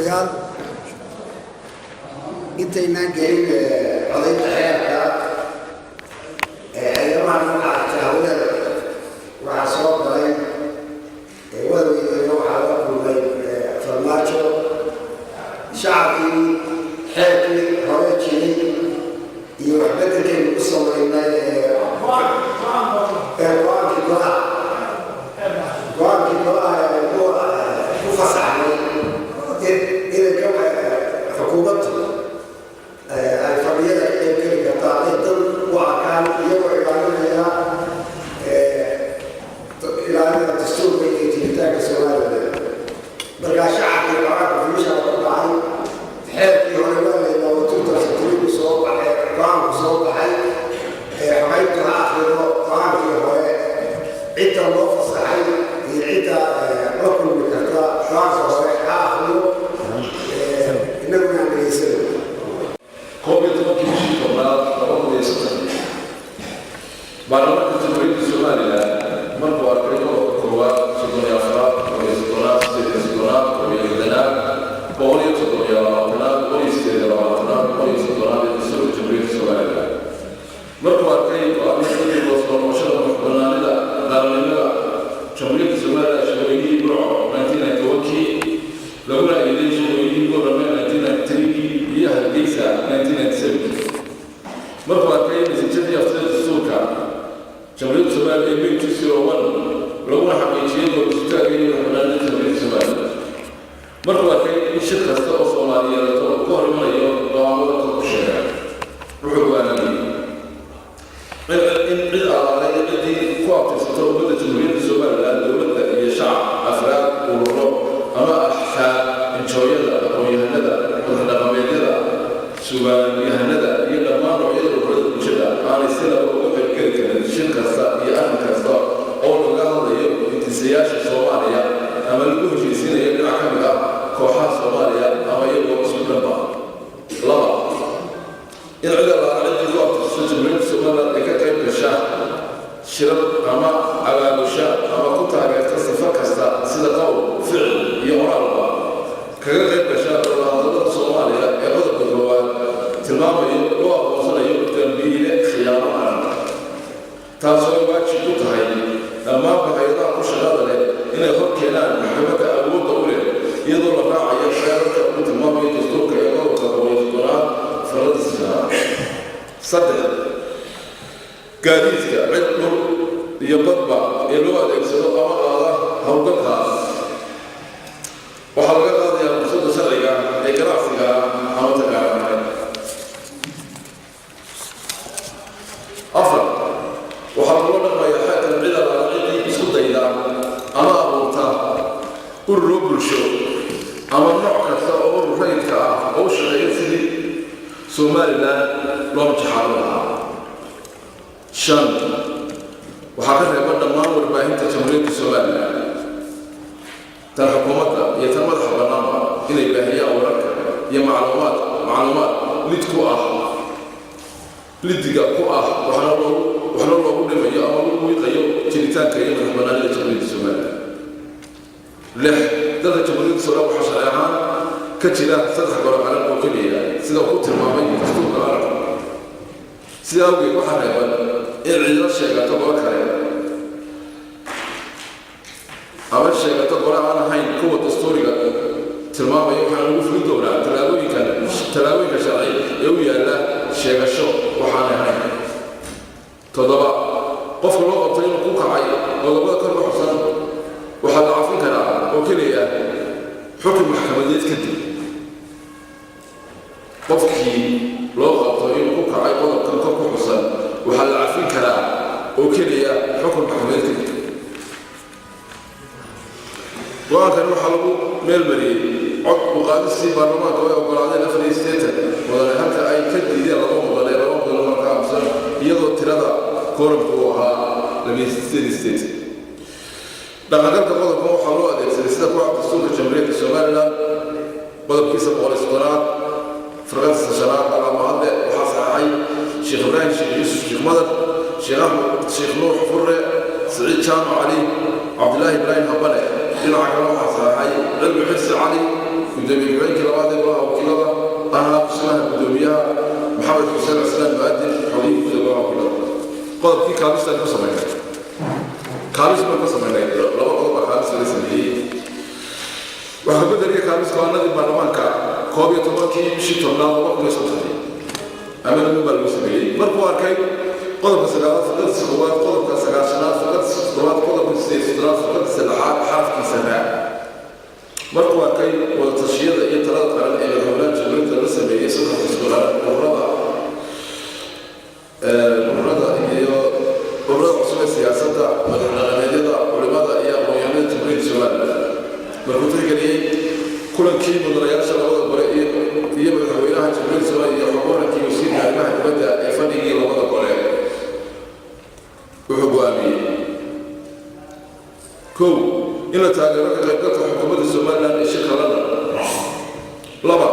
Mudanayaal, intaynaan gelin codaynta xeerka, ciidamaha nooca jahwareer waxaa soo galay wadaweyneena. Waxaa la kulmay Farmaajo. Shacabkii xeerkii hore jiray iyo waxbedelkaynu ku samaynay ee go-aankii golaha ee ku fasaxnay inay ka xukuumaddu ay fadhiyada ka qayb geli karto hadday dad u arkaan, iyagoo ilaalinaya dastuurka iyo jiritaanka Somaliland. Markaa shacabkii xogaa confusion ku dhacay. Xeerkii hore waa laylaawo 2003 soo baxay, go-aanku soo baxay. Xogayntu ha akrido go-aankii hore, cidda loo fasaxay iyo cidda la kulmi karta. Go-aanka hore ha akriyo, innaguna aan dhegeysanay. 11-kii bishii 10aad 2003, Baarlamaanka Jamhuuriyadda Somaliland markuu arkay qodobka koowaad, 34aad, 31aad, 38aad, 61aad, 127aad, 128aad, 130aad ee Dastuurka Jamhuuriyadda Somaliland, markuu arkay go-aamiyadii soo noqoshada madaxbanaanida qaranimada Jamhuuriyadda Somaliland, shirweynihii Burco 1991kii, laguna eeday shirweynihii Boorame 1993 iyo Hargeysa 1997, markuu arkay natiijadii aftida dastuurka Jamhuuriyadda Soomaaliya ee May 2001, laguna xaqiijiyey go'isutaagga iyo madaxbanaanida Jamhuuriyadda Soomaaliya, markuu arkay in shir kasta oo Soomaaliyeed oo ka hor imanayo go'aamada kor ku sheegay, wuxuu go'aamiyey in cid alaalay ciddii ku abtirsato ummadda Jamhuuriyadda Somaliland, dowladda iyo shacab, afraad, ururo ama axsaab, NGO-yada, aqoon-yahanada, madaxdhaqameedyada, sugaanyahanada iyo dhammaan noocyada ururada bulshada aanay sinaba uga qaybgeli karin shir kasta iyo arrin kasta oo laga hadlayo hindisayaasha Soomaaliya ama lagu heshiisiinayo dhinac ka mid ah kooxaha Soomaaliya ama iyagoo isku dhanba. Laba, in cid allaala ciddii ku abtirsato Jamhuuriyadda Somaliland ay ka qayb gasha shirar ama abaabusha ama ku taageerta safar kasta, sida qowl, ficil iyo qoraalba kaga qayb gasha wadahadallada Soomaaliya ee qodobka koowaad tilmaamayo, loo aqoonsanayo dambiile khiyaano qaran, taasoo ay waajib ku tahay dhammaanba hay-adaha ku shaqada leh inay hor keenaan maxkamadda awoodda u leh, iyadoo la raacayo xeerarka uu tilmaamayo dastuurka ee qodobka 130aad farqadiisa shanaad. Saddex, gaadiidka cir, dhul iyo badba ee loo adeegsado ama qaada howlgalkaas waxaa laga qaadayaa fursadda sharciga ee ganacsiga ama tagaaranahay. Afar, waxaa lagula dhaqmayaa xeerkan cid allaala ciddii isku dayda ama abuurta ururo bulsho ama nooc kasta oo urur rayidka ah oo u shaqeeya sidii Somaliland loo majaxaarin lahaa. Shan, waxaa ka reeban dhammaan warbaahinta Jamhuuriyadda Somaliland, tan xukuumadda iyo tan madaxa bannaanba, inay baahiyaan wararka iyo macluumaad lid ku ah, lidiga ku ah, waxna loogu dhimayo ama lagu wiiqayo jiritaanka iyo madax bannaanida Jamhuuriyadda Somaliland. Lix, dalka Jamhuuriyadda Somaliland waxaa sharci ahaan ka jira saddex golo qaran oo keliya, sida ku tilmaamay dastuurka qaranka. Sidaa awgeed, waxaa reeban in ciidano sheegato golo kale ama sheegato gole aan ahayn kuwa dastuuriga tilmaamaya. Waxaana lagu fulin doonaa tallaabooyinka sharci ee u yaalla sheegasho waxaan ahayn. Toddoba, qofka loo qabtay inuu ku kacay qodobada kor ka xusan waxaa la cafin karaa oo keliya xukun maxkamadeed kadib. Qofkii loo qabto inuu ku kacay qodobkan kor ku xusan waxaa la cafin karaa oo keliya xukun maxkamadeed kadib. Go-aankan waxaa lagu meelmariyey cod uqaadistii baarlamaanka oo ay ogolaadeen 84 mudane, halka ay ka diideen laba mudane, laba mudane marka aamusan, iyadoo tirada kooramku uu ahaa 88. Dhaqangalka qodobkan waxaa loo adeegsaday sida kuwa dastuurka Jamhuuriyadda Somaliland qodobkiisa 130aad farqadiisa shanaad. Alaamahadle, waxaa saxaxay Sheekh Ibraahim Sheekh Yuusuf Sheekh Madar, Sheekh Axmed Sheekh Nuux Furre, Siciid Jaamac Cali, Cabdilaahi Ibraahim Habane. Dhinaca kale waxaa saxaxay Cilmi Xirsi Cali. Gudoomiye ku-xigeenkii labaad ee Golaha Wakiilada, ahaa kusimaha gudoomiyaha, Maxamed Xuseen Cismaan Muadin, xogiyihii guud ee Golaha Wakiilada. Qodobkii kaabistaan ku samaynay, kaabis baan ka samaynay. Laba qodob baa kaabis laga sameeyey. Waxaa ku dariyay kaabis go-aanadii baarlamaanka 11-kii bishii 10aad 2003, amendment baa lagu sameeyey. Markuu arkay qodobka 9aad faqadiisa koowaad, qodobka 90aad faqadiisa toddobaad, qodobka 38aad faqadiisa lixaad xarafkiisa raa. Markuu arkay wadatashyada iyo talada qaran ee madaxweynaha jamhuuriyadda la sameeyey saddex xisbi qaran, ururada iyo ururada cusub ee siyaasadda, madax dhaqameedyada, culimada iyo aqoon-yahanada Jamhuuriyadda Somaliland. Markuu tixgeliyey kulankii mudanayaasha labada gole iyo madaxweynaha Jamhuuriyadda Somaliland iyo xog warankii wasiirka arrimaha dibadda ee fadhigii labada gole, wuxuu go'aamiyey: kow, in la taageero ka qaybgalka xukuumadda Somaliland ee shirka London. Laba,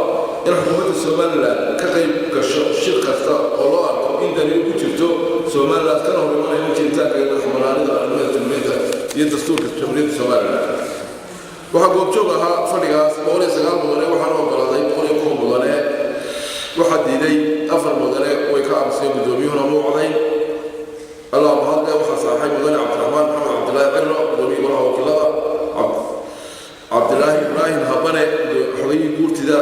in xukuumadda Somaliland ka qayb gasho shir kasta oo loo arko in daliil ku jirto Somaliland, kana hor imanayo jiritaanka iyo madaxbanaanida qaranimada jamhuuriyadda iyo dastuurka Jamhuuriyadda Somaliland. Waxaa goobjoog ahaa fadhigaas 109 mudane, waxaana ogolaaday 101 mudane, waxaa diiday 4 mudane, way ka aamuseen, guddoomiyuhuna muu coday. Allah mahadle. Waxaa saxay mudane Cabdiraxmaan Maxamed Cabdilaahi Cirro, gudoomiye Golaha Wakiilada, Cabdilaahi Ibraahim Habane, xogayihii guurtida.